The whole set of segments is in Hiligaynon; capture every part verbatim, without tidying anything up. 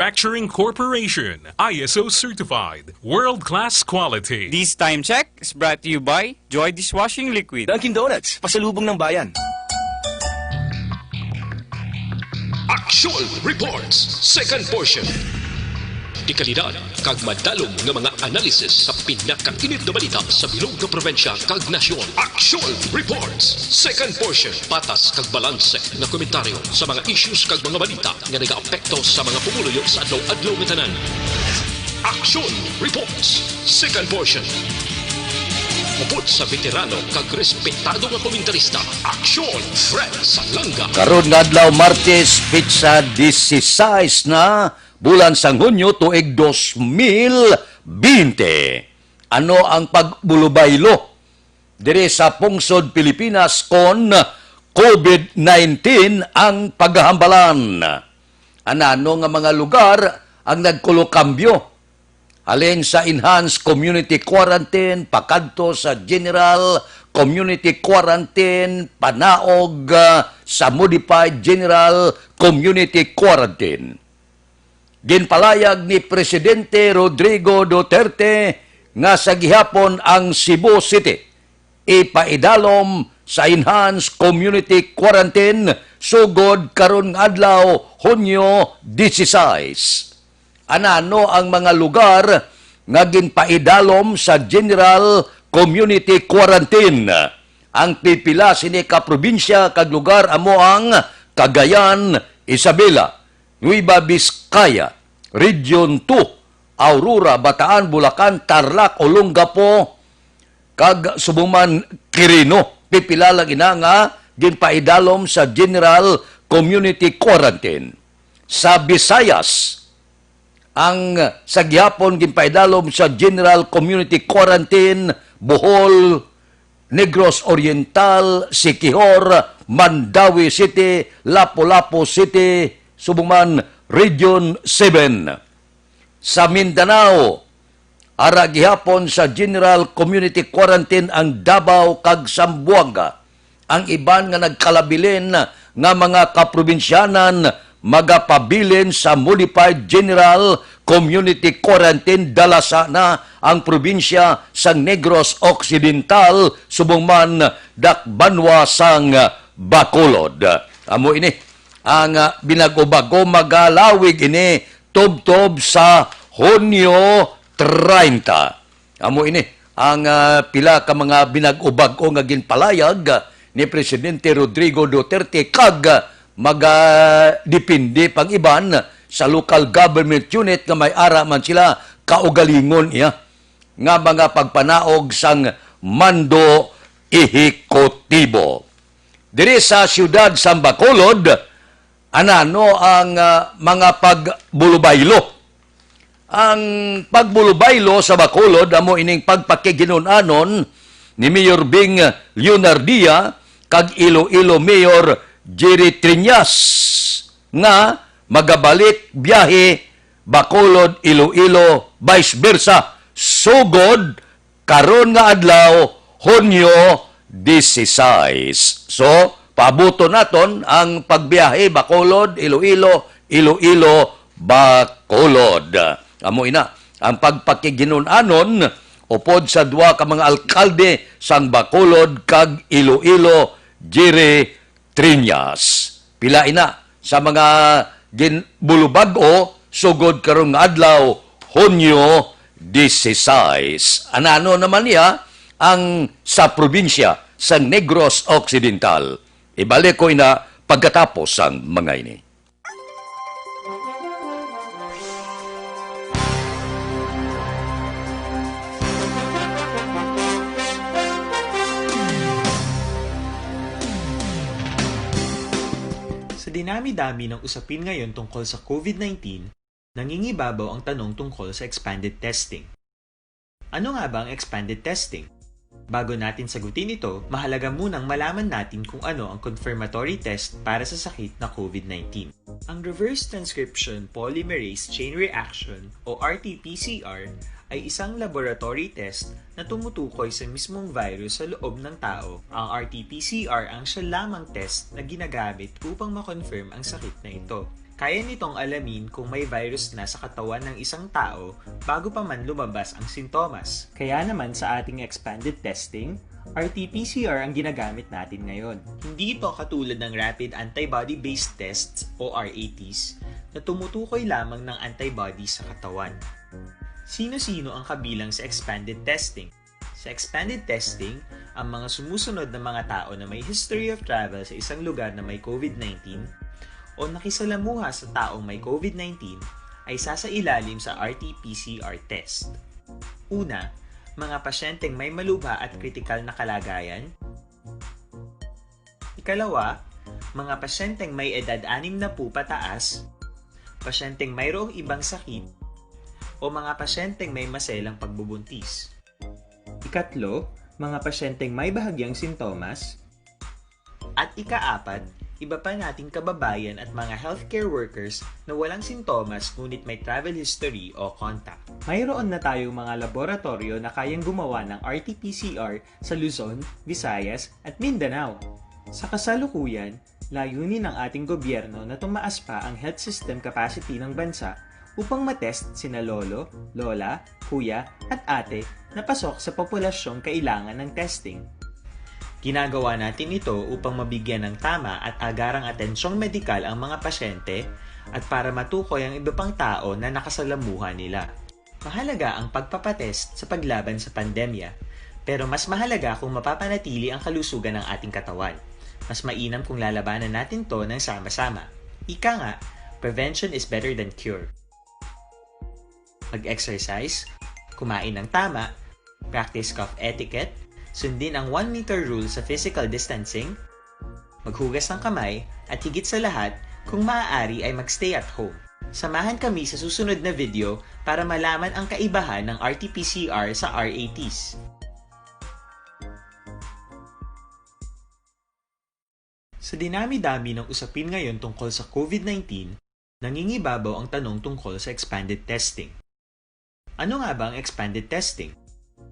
Manufacturing Corporation, I S O certified, world-class quality. This time check is brought to you by Joy Dishwashing Liquid. Dunkin' Donuts, pasalubong ng bayan. Action Reports, second portion. Dekalidad kag madalom nga mga analysis sa pinakainit nga balita sa bilog nga probinsya kag nasyon. Action Reports, second portion. Patas kag balanse nga komentaryo sa mga issues kag mga balita nga nagaapekto sa mga pumuluyo sa adlaw-adlaw nga tanan. Action Reports, second portion. Upod sa veterano kag respetado nga komentarista, Action Fred Salanga. Karon nga adlaw, Martes, petsa dieciséis na, bulan sang Hunyo, tuig dos mil bente. Ano ang pagbulubaylo diri sa pungsod Pilipinas kon COVID nineteen ang paghambalan? Anano nga mga lugar ang nagkulokambyo halin sa enhanced community quarantine pakadto sa general community quarantine, panaog, ah, sa modified general community quarantine? Ginpalayag ni Presidente Rodrigo Duterte nga sa gihapon ang Cebu City ipaidalom sa enhanced community quarantine sugod karon nga adlaw, Hunyo dieciséis. Anano ang mga lugar nga ginpaidalom sa general community quarantine? Ang pipila sini ka probinsya kag lugar amo ang Cagayan, Isabela, Nueva Vizcaya, Region two, Aurora, Bataan, Bulacan, Tarlac, Olongapo, kag subong man Quirino. Pipila lang ina nga ginpaidalom sa general community quarantine. Sa Visayas, ang sa gihapon ginpaidalom sa general community quarantine, Bohol, Negros Oriental, Siquijor, Mandaue City, Lapu-Lapu City, subong man Region seven. Sa Mindanao, ara gihapon sa general community quarantine ang Davao kag Zamboanga. Ang iban nga nagkalabilin nga mga kaprobinsyanan magapabilin sa modified general community quarantine. Dalasa na ang probinsya sang Negros Occidental, subong man dakbanwa sang Bacolod. Amo ini ang, ah, binag-o-bag-o, magalawig ini tubtob sa Hunyo treinta. Amo ini ang, ah, pila ka mga binag-o-bag-o nga ginpalayag, ah, ni Presidente Rodrigo Duterte kag, ah, magadepende pang iban sa local government unit nga may ara man sila kaugalingon iya nga mga pagpanaog sang mando ehekutibo. Diri sa siyudad sang Bacolod, anano ang, ah, mga pagbulubaylo? Ang pagbulubaylo sa Bacolod amo ining pagpakiginun-anon ni Mayor Bing Leonardia kag Iloilo Mayor Jerry Triñas nga magabalik biyahe Bacolod, Iloilo, vice versa, sugod karon nga adlaw, Hunyo dieciséis. So, paabuton naton ang pagbiyahe Bacolod, Iloilo, Iloilo, Bacolod. Amo ina ang pagpakiginun-anon upod sa duha ka mga alkalde sang Bacolod kag Iloilo, Jerry Triñas. Pila ina sa mga ginbulubag-o sugod karon nga adlaw, Hunyo dieciséis. Anano naman niya ang sa probinsya sa Negros Occidental? Ibalik ko ina pagkatapos sang mga ini. Sa dinami-dami ng usapin ngayon tungkol sa COVID nineteen, nangingibabaw ang tanong tungkol sa expanded testing. Ano nga ba ang expanded testing? Bago natin sagutin ito, mahalaga munang malaman natin kung ano ang confirmatory test para sa sakit na COVID nineteen. Ang reverse transcription polymerase chain reaction o R T P C R ay isang laboratory test na tumutukoy sa mismong virus sa loob ng tao. Ang R T P C R ang siya lamang test na ginagamit upang ma-confirm ang sakit na ito. Kaya nitong alamin kung may virus na sa katawan ng isang tao bago pa man lumabas ang sintomas. Kaya naman sa ating expanded testing, R T P C R ang ginagamit natin ngayon. Hindi ito katulad ng rapid antibody-based tests o R A Ts na tumutukoy lamang ng antibody sa katawan. Sino-sino ang kabilang sa expanded testing? Sa expanded testing, ang mga sumusunod na mga tao na may history of travel sa isang lugar na may COVID nineteen o nakisalamuha sa taong may COVID nineteen ay sasailalim sa R T P C R test. Una, mga pasyenteng may malubha at kritikal na kalagayan. Ikalawa, mga pasyenteng may edad anim na po pataas, pasyenteng mayroong ibang sakit, o mga pasyenteng may maselang pagbubuntis. Ikatlo, mga pasyenteng may bahagyang sintomas. At ikaapat, iba pa nating kababayan at mga healthcare workers na walang sintomas ngunit may travel history o contact. Mayroon na tayong mga laboratoryo na kayang gumawa ng R T P C R sa Luzon, Visayas, at Mindanao. Sa kasalukuyan, layunin ng ating gobyerno na tumaas pa ang health system capacity ng bansa upang matest sina lolo, lola, kuya, at ate na pasok sa populasyong kailangan ng testing. Ginagawa natin ito upang mabigyan ng tama at agarang atensyong medikal ang mga pasyente at para matukoy ang iba pang tao na nakasalamuha nila. Mahalaga ang pagpapatest sa paglaban sa pandemya, pero mas mahalaga kung mapapanatili ang kalusugan ng ating katawan. Mas mainam kung lalabanan natin to ng sama-sama. Ika nga, prevention is better than cure. Mag-exercise, kumain ng tama, practice cough etiquette, sundin ang one meter rule sa physical distancing, maghugas ng kamay, at higit sa lahat, kung maaari ay magstay at home. Samahan kami sa susunod na video para malaman ang kaibahan ng R T P C R sa R A Ts. Sa dinami-dami ng usapin ngayon tungkol sa COVID nineteen, nangingibabaw ang tanong tungkol sa expanded testing. Ano nga ba ang expanded testing?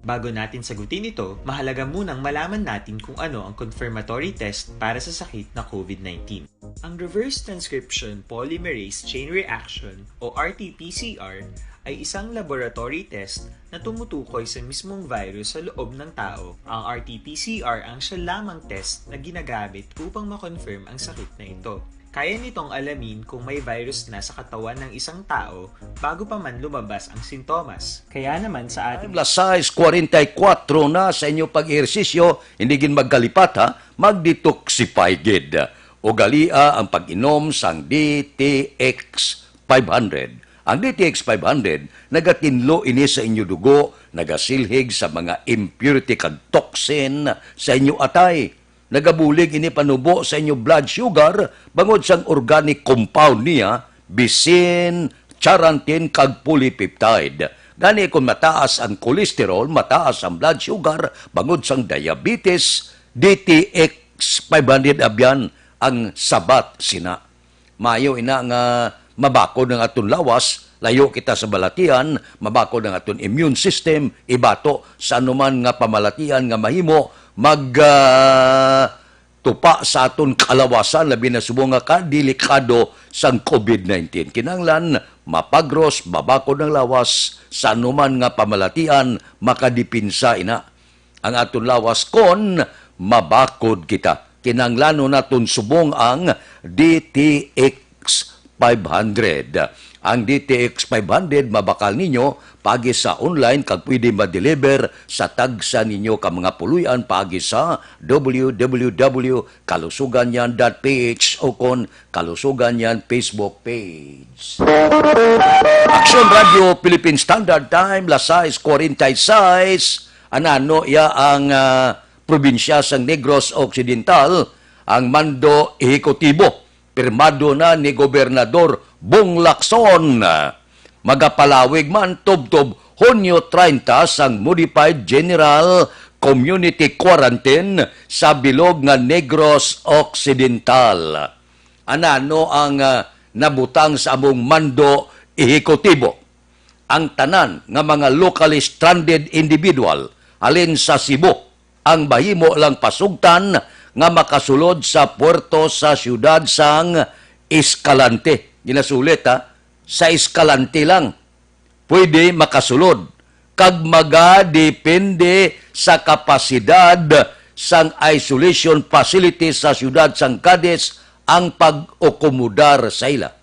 Bago natin sagutin ito, mahalaga munang malaman natin kung ano ang confirmatory test para sa sakit na COVID nineteen. Ang reverse transcription polymerase chain reaction o R T P C R ay isang laboratory test na tumutukoy sa mismong virus sa loob ng tao. Ang R T P C R ang siya lamang test na ginagamit upang ma-confirm ang sakit na ito. Kaya nitong alamin kung may virus na sa katawan ng isang tao bago pa man lumabas ang sintomas. Kaya naman sa ating Time, las sais kuwarenta y kuwatro na sa inyo pag-ehersisyo, hindi gid magkalipat, ha, mag-detoxify gid. Ugalia ang pag-inom sang D T X five hundred. Ang D T X five hundred nagatinlo ini sa inyo dugo, nagasilhig sa mga impurity kag toxin sa inyo atay. Nagabulig ini panubo sa inyo blood sugar bangod sang organic compound niya, bisin, charantin kag polypeptide. Gani, kon mataas ang cholesterol, mataas ang blood sugar bangod sang diabetes, D T X five hundred abyan ang sabat sina. Maayo ina nga mabakod ang aton lawas, layo kita sa balatian, mabakod ang aton immune system, ibato sa anuman nga pamalatian nga mahimo mag, ah, tupa sa aton kalawasan, labi na subong nga kadelikado sang COVID nineteen. Kinahanglan mapagros, mabakod ang lawas sa anuman nga pamalatian, makadipinsa ina ang aton lawas kon mabakod kita. Kinahanglanon naton subong ang D T X five hundred. Ang D T X five hundred mabakal ninyo paagi sa online kag pwede ma-deliver sa tagsa ninyo ka mga puloy-an paagi sa W W W kalusugan yan dot P H o kon Kalusugan yan Facebook page. Aksyon Radio Philippine Standard Time, las sais kuwarenta y sais. Anano iya ang, ah, probinsya sang Negros Occidental, ang mando ehekutibo, pirmado na ni Gobernador Bong Lacson. Magapalawig man tubtob Hunyo treinta sang Modified General Community Quarantine sa bilog nga Negros Occidental. Anano ang, ah, nabutang sa among mando ehekutibo? Ang tanan nga mga locally stranded individual halin sa Cebu ang mahimo lang pasugtan nga makasulod sa puerto sa siyudad sang Escalante. Ginasulit, ha? Sa Escalante lang pwede makasulod, kag magadepende sa kapasidad sang isolation facility sa siyudad sang Cadiz ang pag-akomodar sa ila.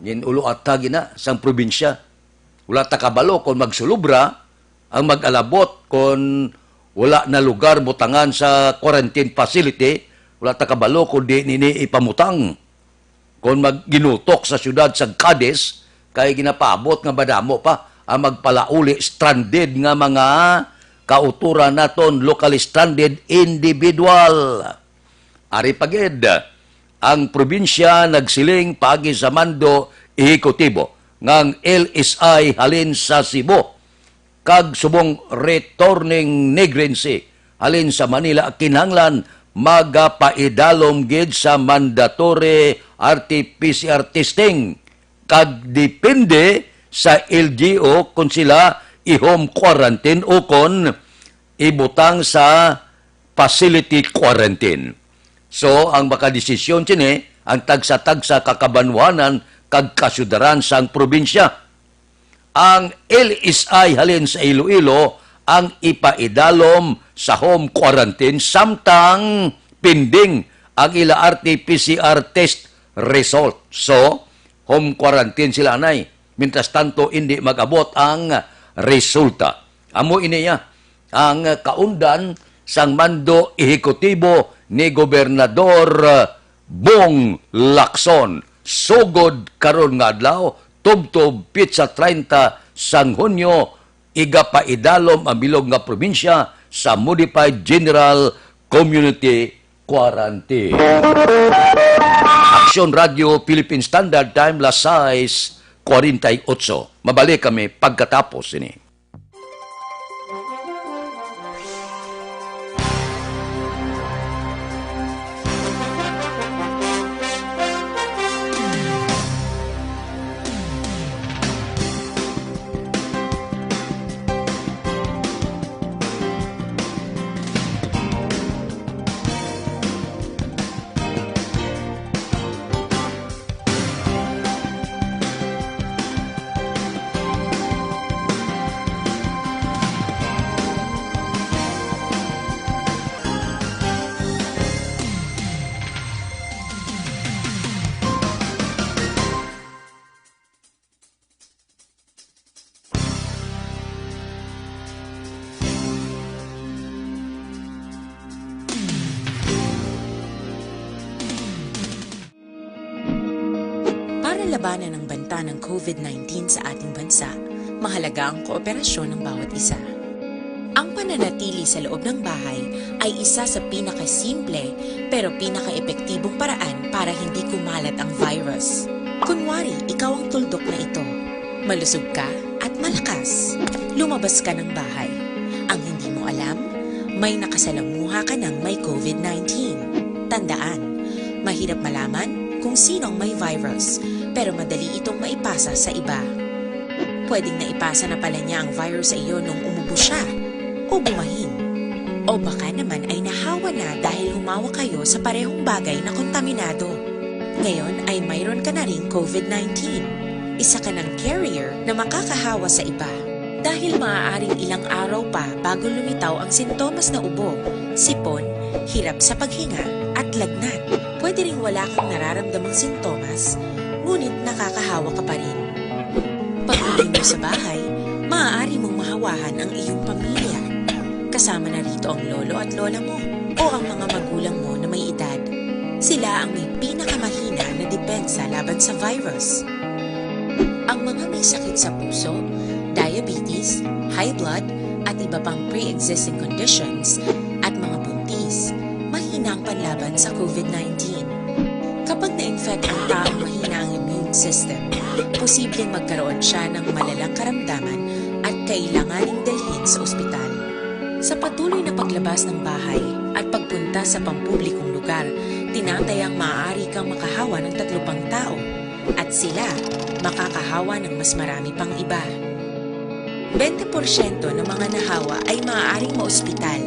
Gin-ulo ata gina sang probinsya. Wala ta kabalo kon magsulobra ang mag-alabot kon wala na lugar butangan sa quarantine facility. Wala ta kabalo kon di nini ipamutang kon magginutok sa siyudad sa Cadiz, kay ginapaabot nga madamo pa ang magpalauli, stranded nga mga kautoran naton, locally stranded individual. Ari pa gid, ang probinsya nagsiling paagi sa mando ehekutibo nga ang L S I halin sa Cebu kag subong returning Negrense halin sa Manila kinahanglan magapaidalom gid sa mandatory R T P C R testing, kag depende sa L G U kon sila i-home quarantine o kon ibutang sa facility quarantine. So, ang makadesisyon sini ang tagsa-tagsa ka kabanwanan kag kasyudaran sang probinsya. Ang L S I halin sa Iloilo ang ipaidalom sa home quarantine samtang pending ang ila R T P C R test result. So, home quarantine sila anay. Mientras tanto, hindi mag-abot ang resulta. Amo ini ya ang kaundan sang mando ehekutibo ni Gobernador Bong Lacson. Sugod karon nga adlaw, tubtob petsa treinta sang Hunyo, igapaidalom ang bilog nga probinsya sa Modified General Community Quarantine. Aksyon Radio Philippine Standard Time, las sais cuarenta y ocho. Mabalik kami pagkatapos sini. Para labanan ang banta ng COVID nineteen sa ating bansa, mahalaga ang kooperasyon ng bawat isa. Ang pananatili sa loob ng bahay ay isa sa pinakasimple pero pinakaepektibong paraan para hindi kumalat ang virus. Kunwari, ikaw ang tuldok na ito. Malusog ka at malakas. Lumabas ka ng bahay. Ang hindi mo alam, may nakasalamuha ka ng may COVID nineteen. Tandaan, mahirap malaman kung sino ang may virus, pero madali itong maipasa sa iba. Pwedeng naipasa na pala niya ang virus sa iyo nung umubo siya o bumahin. O baka naman ay nahawa na dahil humawak kayo sa parehong bagay na kontaminado. Ngayon ay mayroon ka na ring COVID nineteen. Isa ka ng carrier na makakahawa sa iba. Dahil maaaring ilang araw pa bago lumitaw ang sintomas na ubo, sipon, hirap sa paghinga, at lagnat. Pwede ring wala kang nararamdamang sintomas, ngunit nakakahawa ka pa rin. Pag-uwi mo sa bahay, maaari mong mahawahan ang iyong pamilya. Kasama na rito ang lolo at lola mo o ang mga magulang mo na may edad. Sila ang may pinakamahina na depensa laban sa virus. Ang mga may sakit sa puso, diabetes, high blood, at iba pang pre-existing conditions, at mga buntis, mahina ang panlaban sa COVID nineteen. Kapag na-infect ang taong mahina ang immune system, posibleng magkaroon siya ng malalang karamdaman at kailanganing dalhin sa ospital. Sa patuloy na paglabas ng bahay at pagpunta sa pampublikong lugar, tinatayang maaari kang makahawa ng tatlo pang tao at sila makakahawa ng mas marami pang iba. Bente porsyento ng mga nahawa ay maaaring maospital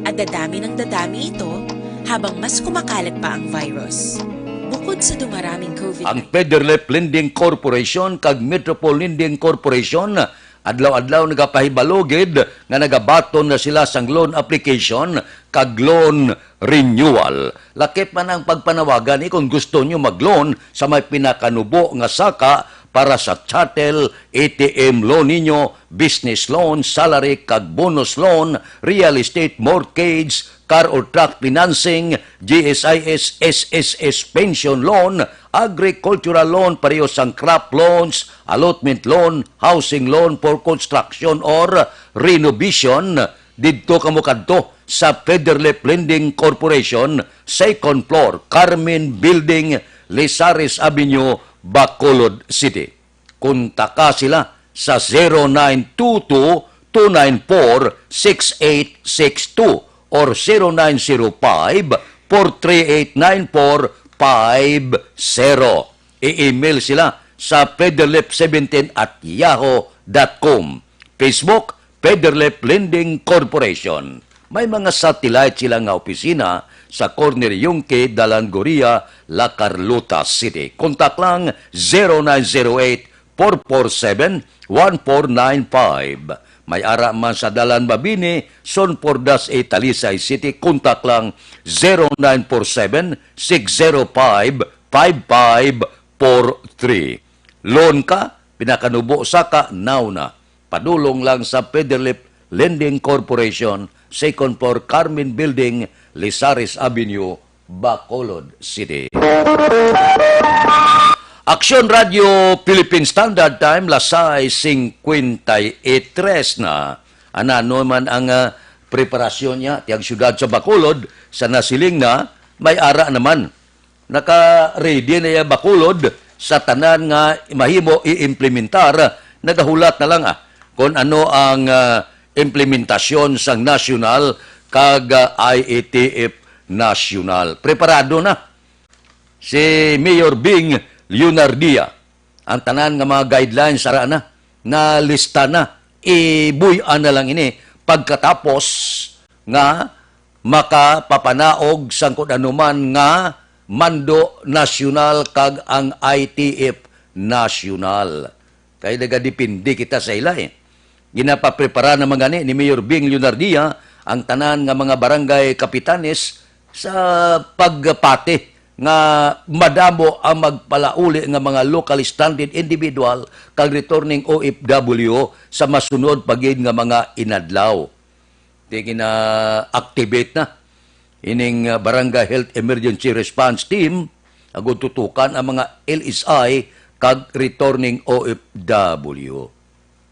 at dadami ng dadami ito habang mas kumakalat pa ang virus. Bukod sa dumaraming COVID Ang Federlip Lending Corporation kag Metropol Lending Corporation adlaw-adlaw nagapahibalo gid nga nagabaton na sila sang loan application kag loan renewal. Lakip man ang pagpanawagan ni kung gusto nyo mag-loan sa may pinakanubo nga saka para sa chattel, A T M loan ninyo, business loan, salary kag bonus loan, real estate mortgage, car or truck financing, G S I S, S S S pension loan, agricultural loan, pareho sang crop loans, allotment loan, housing loan for construction or renovation. Didto kamo kadto sa Federlip Lending Corporation, second floor, Carmen Building, Lizares Avenue, Bacolod City. Kontaka sila sa zero nine two two, two nine four, six eight six two or zero nine zero five, four three eight nine four five zero. I-email sila sa federlip seventeen at yahoo dot com. Facebook, Federlip Lending Corporation. May mga satellite sila nga opisina sa corner Yungque, Dalan Goria, La Carlota City. Kontak lang zero nine zero eight, four four seven, one four nine five. May ara man sa Dalan Mabini, Son Pordas, Talisay City. Kontak lang zero nine four seven, six zero five, five five four three. Loan ka, pinakanubo sa ka, now na. Padulong lang sa Federlip Lending Corporation, second floor, Carmen Building, Lizares Avenue, Bacolod City. Aksyon Radio Philippine Standard Time, las sais cincuenta y tres na. Anano man ang, ah, preparasyon niya, tiyang siyudad sa Bacolod, sa nasiling na, may ara naman. Naka-ready na iya Bacolod sa tanan nga mahimo i-implementar. Nagahulat na lang, ah, kung ano ang, ah, implementasyon sang nasyonal kag, ah, I E T F nasyonal. Preparado na si Mayor Bing Leonardia. Ang tanan nga mga guidelines ara na, nalista na. Ibuy-an na lang ini pagkatapos nga makapapanaog sang kun anuman nga mando nasyonal kag ang I T F nasyonal. Kay nagadepende kita sa ila, eh. Ginapaprepara naman gani ni Mayor Bing Leonardia ang tanan nga mga barangay kapitanes sa pagpati nga madamo ang magpalauli nga mga locally stranded individual kag returning O F W sa masunod pa gid nga mga inadlaw. Di gina-activate na ining, uh, Barangay Health Emergency Response Team, agud tutukan ang mga L S I kag returning O F W.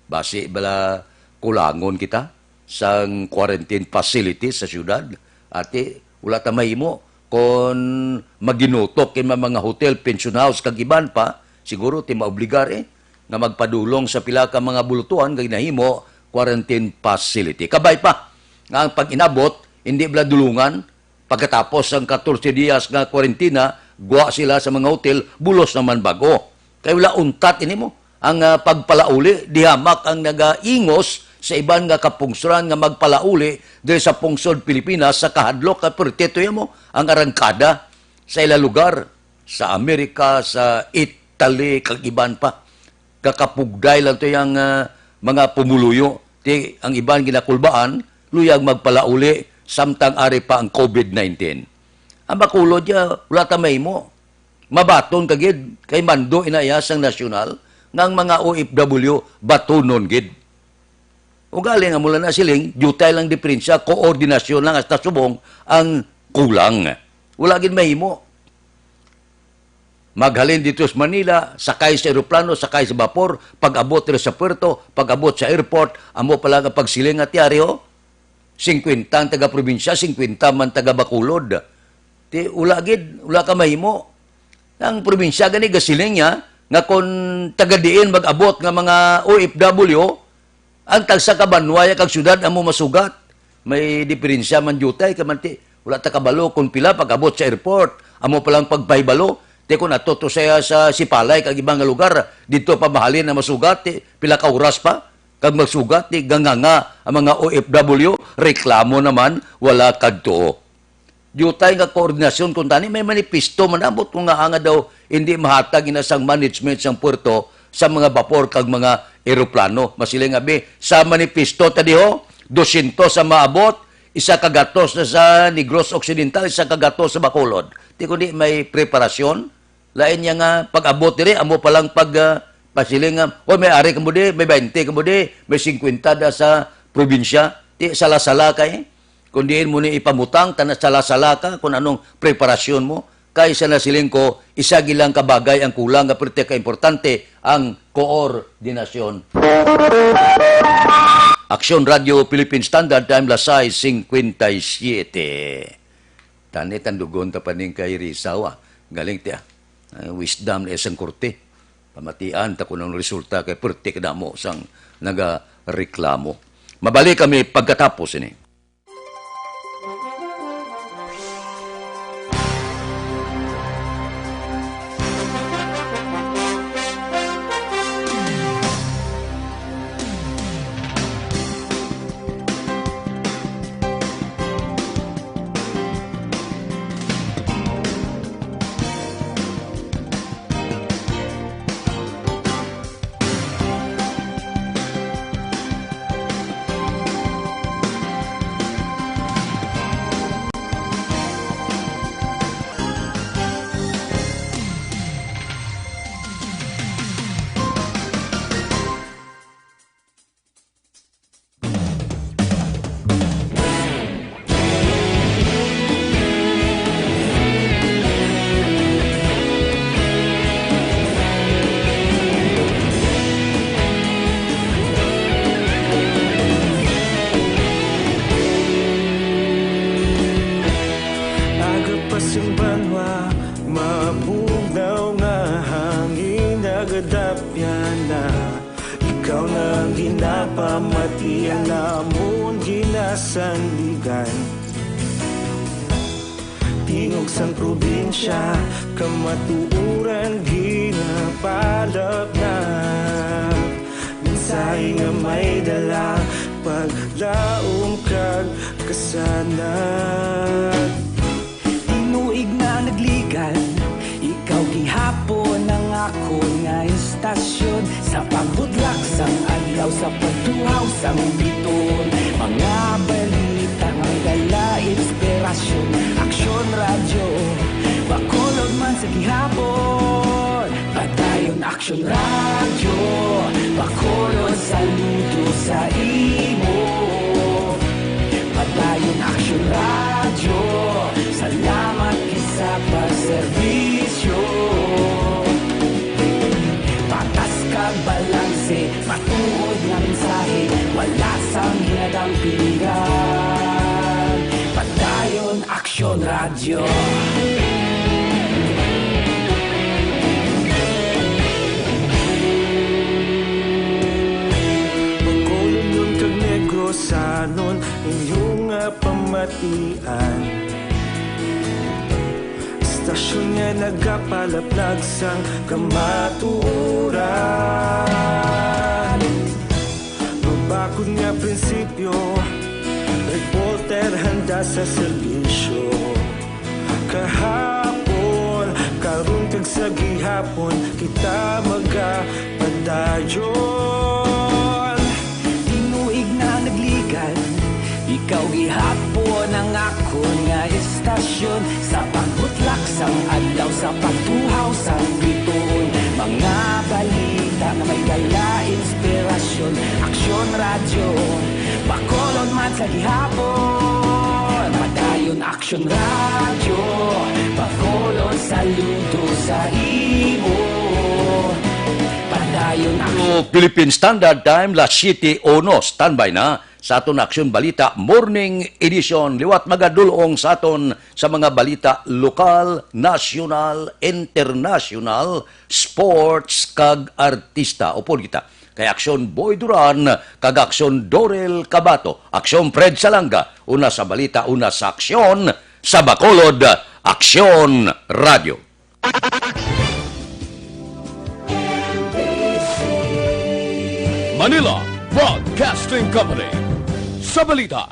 Basi bala kulangon kita sang quarantine facility sa siyudad? Ati, wala ta mahimo kon maginutok kay mga hotel, pension house, kag iban pa, siguro ti maobligar, eh, nga magpadulong sa pila ka mga bulutuan nga ginahimo quarantine facility. Kabay pa nga ang pag-inabot, hindi bala dulungan, pagkatapos sang katorse dias nga kwarentina, gwa sila sa mga hotel, bulos naman bag-o. Kay wala untat ini mo. Ang, ah, pagpalauli, di hamak ang nagaingos sa iban nga kapungsoran nga magpalauli diri sa pungsod Pilipinas sa kahadlok kay perti to mo ang arangkada sa ila lugar, sa Amerika, sa Italy, kag iban pa. Gakapugday lang to yang, ah, mga pumuluyo. Ti ang iban ginakulbaan, luyag magpalauli, samtang ari pa ang COVID nineteen. Ang Bacolod, ya, wala ta mahimo. Mabaton ka gid, kay mando ina iya sang nasyonal, nga ang mga O F W batunon gid. Ugali nga mula na siling, diutay lang diperensya, koordinasyon lang hasta subong ang kulang. Wala gid mahimo. Maghalin dito sa Manila, sakay sa eroplano, sakay sa bapor, pag-abot diri sa puerto, pag-abot sa airport, amo pala nga pagsiling nga tiyari, oh. Singkwenta ang taga-probinsya, singkwenta man taga-Bacolod. Ti, wala gid, wala ka mahimo. Ang probinsya gani gasiling niya nga kon taga diin mag-abot nga mga O F W, ang tagsa ka banwa ya kag syudad amo masugat. May diperensya man diutay kay man ti, wala ta kabalo kon pila pag-abot sa airport. Amo pa lang pagpahibalo, ti kon ato to sa, sa Sipalay kag ibang nga lugar, dito pa mahalin ang masugat, ti pila ka oras pa kag magsugat, ti ganganga ang mga O F W, reklamo naman, wala kag tuo. diutay nga koordinasyon kuntani, may manifesto man abot kung nga anga daw hindi mahatag ina sang management sang puerto sa mga bapor kag mga eroplano. Masiling abi, sa manifesto ta diho, dosyentos sa maabot, isa ka gatos na sa Negros Occidental, isa ka gatos sa Bacolod. Ti kundi may preparasyon, lain niya nga pag-abot diri, amo pa lang pag, ah, pasiling nga, "Oy, may ari kamo di, may baynte kamo di, may singkwenta da sa probinsya." Ti sala-sala kay, kung diin mo ni ipamutang, tana sala-sala ka kung anong preparasyon mo. Kay sa nasiling ko, isa gilang kabagay ang kulang nga perti ka importante ang koordinasyon. Aksyon Radio Philippine Standard Time, las sais cincuenta y siete. Tani, tandugon ta pa ning kay Risaw, ah. Galing ti, ah. Ay, wisdom na isang korte. Pamatian ta kung ang resulta kay perti kadamo sang nagareklamo. Mabalik kami pagkatapos ini. Aga pa sing banwa, mabugnaw nga hangin, nagadapyan na. Ikaw na ang ginapamati, ang amon ginasandigan. Tingog sang probinsya, kamatuoran ginapalapnap. Mensahe nga may dala, paglaom kag kasanag. Tinuig na nagligan, ikaw gihapon ang akon nga istasyon. Sa pagbutlak sang adlaw, sa pagtuhaw sang bituon, mga balita nga may dala inspirasyon. Aksyon Radyo, Bacolod man sa gihapon. Padayon Aksyon Radyo, Bacolod, saludo sa imo. Padayon Aksyon Radyo, salamat gid sa pagserbisyo. Patas kag balanse, matuod nga mensahe, wala sang hinadampingan. Padayon Aksyon Radyo. Bacolodnon kag Negrosanon, inyo nga pamatian. Istasyon nga nagapalaplag sang kamatuoran. Mabakod nga prinsipyo, reporter handa sa serbisyo. Kahapon, karon kag sa gihapon, kita magapadayon. Tinuig na nagligan, ikaw gihapon ang akon nga istasyon. Sa pagbutlak sang adlaw, sa pagtuhaw sang bituon, mga balita nga may dala inspirasyon. Aksyon Radyo, Bacolod man sa gihapon. Padayon Aksyon Radyo, Bacolod, saludo sa imo. Padayon Aksyon. Philippine Standard Time, las siete uno. Standby na sa aton Aksyon Balita Morning Edition. Liwat magadulong sa aton sa mga balita lokal, nasyonal, internasyonal, sports, kag artista. Upod kita kay Aksyon Boy Duran kag Aksyon Dorel Cabato. Aksyon Fred Salanga, una sa balita, una sa aksyon, sa Bacolod, Aksyon Radyo. Manila Broadcasting Company. Sa balita,